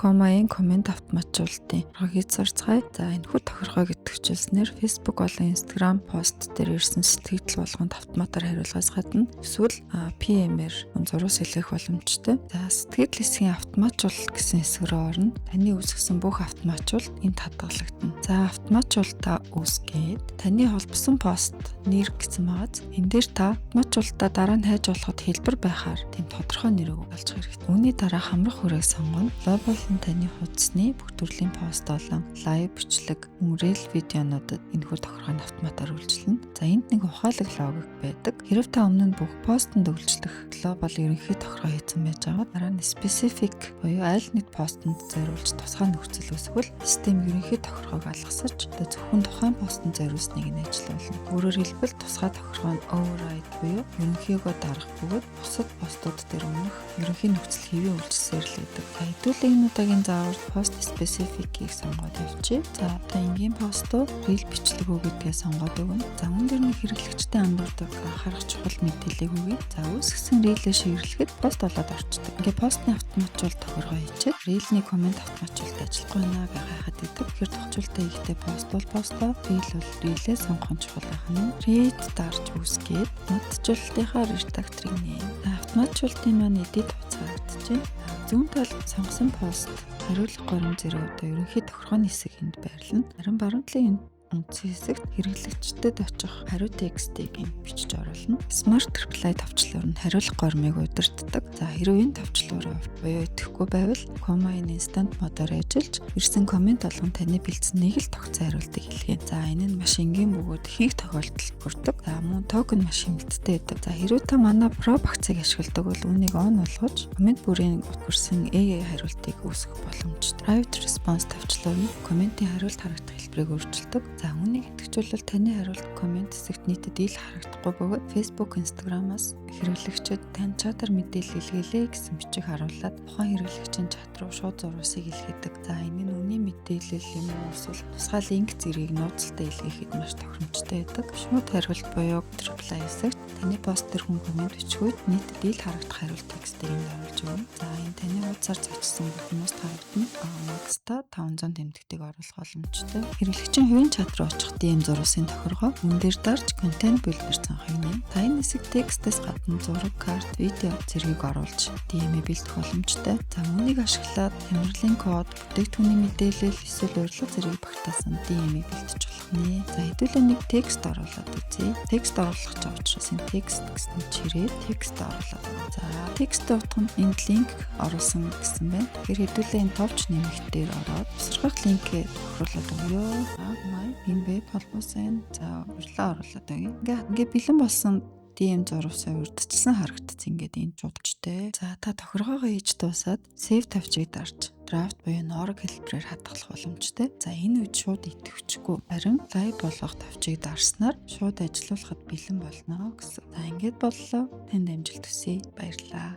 Comma-ийн comment автоматжуулалтын хийж сурцгаая. За, энэхүү тохиргоог идэвхжүүлснээр Facebook болон Instagram пост дээр ирсэн сэтгэгдэл болгонд автоматар хариулахаас гадна эсвэл PM-ээр зурвас илгээх боломжтой. За, сэтгэгдэл хэсгийн автоматжуулалт гэсэн хэсэг рүү орно. Таны үүсгэсэн бүх автоматжуулалт энд хадгалагдана. За, автоматжуулалтаа үүсгээд таны холбосон пост нэр гэсэн байгаа. Энэ дээр та автоматжуулалтаа дараа нь хайж болоход хялбар байхаар тийм тодорхой нэрийг олж хэрэгтэй. Үүний дараа хамрах хүрээ сонгоно. Global нь таны хуудасны бүх төрлийн пост болон live бичлэг, мөн reel видеонуудад энэхүү тохиргоо нь автоматар үйлчилнэ. За, энд нэг ухаалаг логик байдаг. Хэрэв та өмнө нь бүх постонд үйлчлэх global ерөнхий тохиргоо хийсэн байж байгаа. Дараа нь specific буюу аль нэг постонд зориулж тусгай нөхцөл үүсвэл систем ерөнхий тохиргоог алгасаж, одоо зөвхөн тухайн постонд зориулсныг нь ажилуулна. Өөрөөр хэлбэл, тусгай тохиргоо нь override буюу ерөнхийгөө дарах бөгөөд бусад постууд дээр өмнөх ерөнхий нөхцөл хэвийн үйлчилсээр л байдаг. За, хэдүүлээ энэ удаагийн заавар post specific-ийг сонгоод явчихъя. За, одоо энгийн пост уу, reel бичлэг үү гэдгээ сонгоод өгнө. За, үүн дээр нэг хэрэглэгчтэй андуурдаг анхаарах чухал мэдээллийг өгье. За, үүсгэсэн reel-ээ share-лэхэд пост болоод орчдөг. Ингээ постны автоматжуулалт тохиргоо хийчихэд reel-ний comment автоматжуулалт ажиллахгүй байна гэж гайхаад байдаг. Тэгэхээр тохижуулалтаа хийхдээ пост бол постоо, reel бол reel-ээ сонгох нь чухал байх нь. Create дарж үүсгээд автоматжуулалтынхаа редакторыг нээн. Автоматжуулалтын маань edit хуудас харагдаж байна. Зүүн талд сонгосон пост, хариулах горим зэрэг одоо ерөнхий тохиргооны хэсэг энд байрлана. Харин баруун талын үндсэн хэсэгт хэрэглэгчдэд очих хариу текстийг энд бичиж оруулна. Smart Reply товчлуур нь хариулах горимыг удирддаг. За, хэрвээ энэ товчлуур буюу идэвхгүй байвал Comma-ийн instant mode-оор ажиллаж ирсэн comment болгон таны бэлдсэн нэг л тогтсон хариултыг илгээнэ. За, энэ нь маш энгийн бөгөөд ихэнх тохиолдолд бүрдэг. За, мөн токен маш хэмнэлттэй байдаг. За, хэрвээ та манай Pro багцыг ашигладаг бол үүнийг on болгож comment бүрийн хүрсэн AI хариултыг үүсгэх боломжтой. Private Response товчлуур нь comment-ийн хариулт харагдах хэлбэрийг өөрчилдөг. За, үүнийг идэвхжүүлбэл таны хариулт comment хэсэгт нийтэд ил харагдахгүй бөгөөд Facebook, Instagram-аас хэрэглэгчид тань чатаар мэдээлэл илгээлээ гэсэн бичиг харуулад тухайн хэрэглэгчийн чат руу шууд зурвасыг илгээдэг. За, энэ нь үнийн мэдээлэл юм уу эсвэл тусгай линк зэргийг нууцтай илгээхэд маш тохиромжтой байдаг. Шууд хариулт буюу reply хэсэгт таны пост дээр хүн comment бичих үед нийтэд ил харагдах хариулт текстийг энд оруулж өгнө. За, энэ таны хуудасаар зочсон бүх хүмүүст харагдана. Max-та 500 тэмдэгтийг оруулах боломжтой. Хэрэглэгчийн хувийн чат руу очих DM зурвасын тохиргоо, үүн дээр дарж content builder цонхыг нээн. Та энэ хэсэг текстээс гадна зураг, карт, видео зэргийг оруулж DM-ээ бэлдэх боломжтой. За, үүнийг ашиглаад хямралын код, бүтээгдэхүүний мэдээлэл эсвэл урилга зэргийг багтаасан DM-ийг бэлдэж болох нэ. За, хэдүүлээ нэг текст оруулаад үзье. Текст оруулах гэж учраас энэ текст гэсэн чирээд текст оруулаад өгье. За, текст утга нь энд линк оруулсан гэсэн байна. Тэгэхээр хэдүүлээ энэ товч нэмэгт дээр ороод тусархах линкээ тохируулаад өгье. За, my энэ веб холбоосон. За, урилга оруулаад өгье. Ингээ бэлэн болсон DM зурвасаа урдчилсан харагдсан, ингээд энэ жуулчтай. За, та тохиргоогоо хийж дуусаад save товчийг дарж draft буюу ноорог хэлбэрээр хадгалах боломжтой. За, энэ үед шууд идэвхчихгүй. Харин live болгох товчийг дарснаар шууд ажилуулахад бэлэн болно гэсэн. За, ингээд боллоо. Танд амжилт хүсье. Баярлалаа.